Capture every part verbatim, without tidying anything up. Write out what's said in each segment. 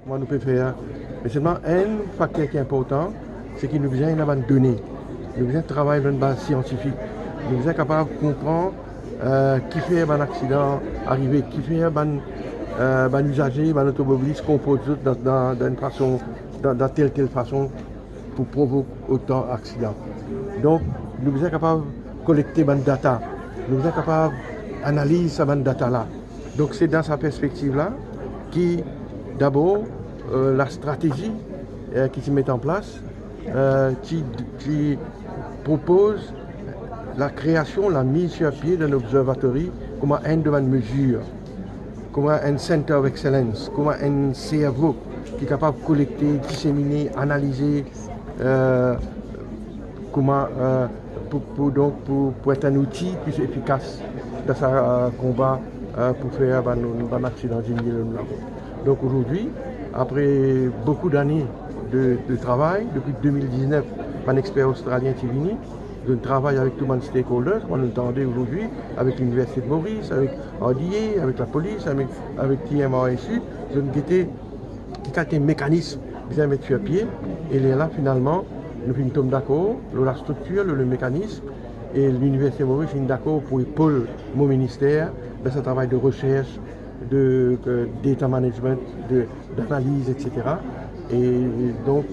Kouma nou pe fer? Me selman enn fakter ki inportan, se ki nou bizin ena bann done. Nou bizin travay bann baz siantifik. Nou bizin kapav konpran, eh, kifer bann aksidan arive, kifer bann, eh, bann izaze, bann otomobilis konport zot dan, dan, dan enn fason, dan, dan tel, tel fason pou provok otan aksidan. Donk, nou bizin kapav kolekte bann data. Nou bizin kapav analiz sa bann data la. Donk, se dan sa perspektiv la ki, dabor, eh, lastratezi, eh, ki ti met an plas, eh, ti, ti propoz lakreasion, lamiz sir pie dan lobservatori kouma enn de bann mezir, kouma enn center of excellence, kouma enn servo ki kapav kolekte, disemine, analize, eh, kouma, eh, pou, pou, donk, pou, pou enn zouti pli efikas dan sa, eh, konba, eh, pou fer bann, bann aksidan diminn lor larout. Donk, azordi, apre boukou dane de, de travay, depi de mil diznef, bann exper ostralien ti vini, zot travay avek tou bann stakeholders, kouma nou tande azordi, avek Liniversite de Moris, avek R D A, avek lapolis, avek, avek T M R S U, zot gete ki kalite mekanism bizin met sir pie, e lerla, finalman, nou finn tom dakor lor lastriktir, lor lemekanism, e Liniversite Moris finn dakor pou epol mo minister dan sa travay de resers, de, eh, data management, de, danaliz, et cetera. E donk,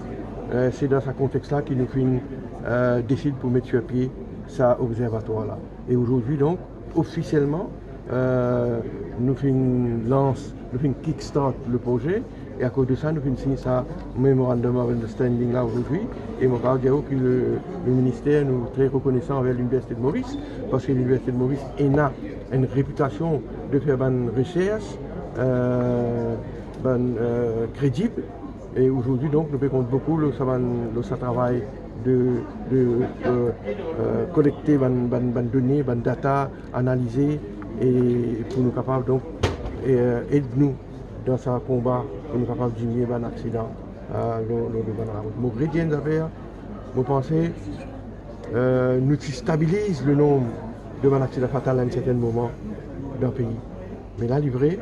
eh, se dan sa kontex la ki nou finn, eh, desid pou met sir pie sa obzervatwar la. E azordi, donk, ofisielman, eh, nou finn lans, nou finn kickstart le proze, e akoz de sa, nou finn sign sa Memorandum of Understanding la azordi, e mo kapav dir ou ki le, le minister, nou tre rekonesan anver Liniversite de Moris, parski Liniversite de Moris ena enn repitasion de fer bann resers, eh, bann, eh, kredib, e azordi, donk, nou pe kont boukou lor sa bann, lor sa travay de, de, eh, eh, kolekte bann, bann, bann done, bann data, analize, e pou nou kapav, donk, eh, ed nou dan sa konba pou nou kapav diminye bann aksidan, eh, lor, lor, lor bann larout. Mo redir enn zafer, mo panse, eh, nou ti stabiliz le nonb de bann aksidan fatal a enn serten moman dan pei. Me la, li vre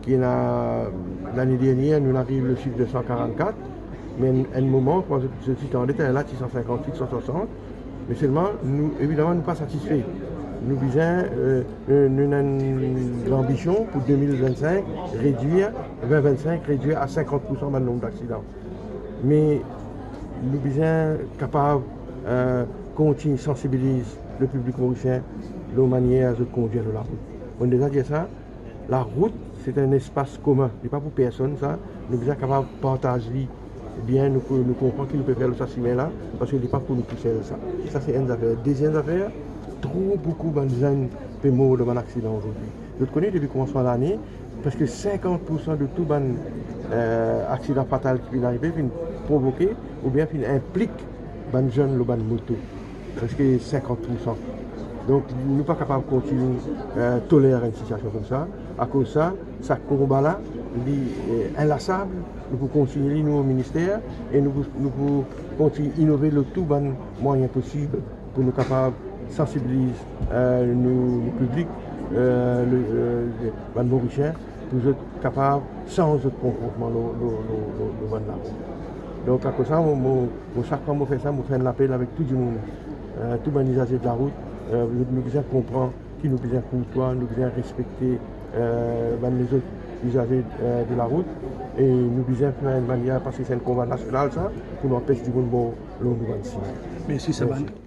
ki ena, lane dernier, nou ariv le sif de san karannkat, me enn, enn moman, kouma zot, zot ti tande, la ti san sinkant-wit, san swasant, me selman, nou, evidaman, nou pa satisfe. Nou bizin, eh, nou, nou ena enn lanbision pou de mil vennsink, redwir, vin vennsink, redwir a sinkant poursan bann nonb daksidan. Me nou bizin kapav, eh, kontign sansibiliz lepiblik morisien lor manier zot kondir lor larout. Mo deza dir sa, larout, se enn espas komin, li pa pou personn sa, nou bizin kapav partaz li bien, nou, nou konpran ki nou pe fer lor sa simin la, parski li pa pou nou tousel sa. Sa se enn zafer. Deziem zafer, tro boukou bann zenn pe mor dan bann aksidan azordi. Zot kone depi koumansman lane, preske sinkant poursan de tou bann, eh, aksidan fatal ki finn arive finn provoke oubien finn inplik bann zenn lor bann moto. Preske sinkant poursan. Donk, nou pa kapav kontign, eh, toler enn sitiasion koumsa. Akoz sa, sa konba la, li, eh, inlasab. Nou pou kontign li, nou, o minister, e nou pou, nou pou kontign inove lor tou bann mwayin posib pou nou kapav sansibiliz, eh, nou, nou piblik, eh, le, eh, bann Morisien, pou zot kapav sanz zot konportman lor, lor, lor, lor, lor bann larout. Donk, akoz sa, mo, mo, mo, sak fwa mo fer sa, mo fer enn lapel avek tou dimoun, eh, tou bann izaze de larout, eh, nou bizin konpran ki nou bizin kourtwa, nou bizin respekte, eh, bann lezot izaze, eh, de larout, e nou bizin fer enn manier, parski se enn konba nasional sa, pou nou anpes dimoun mor lor nou bann simin. Mersi, Saban. Mersi.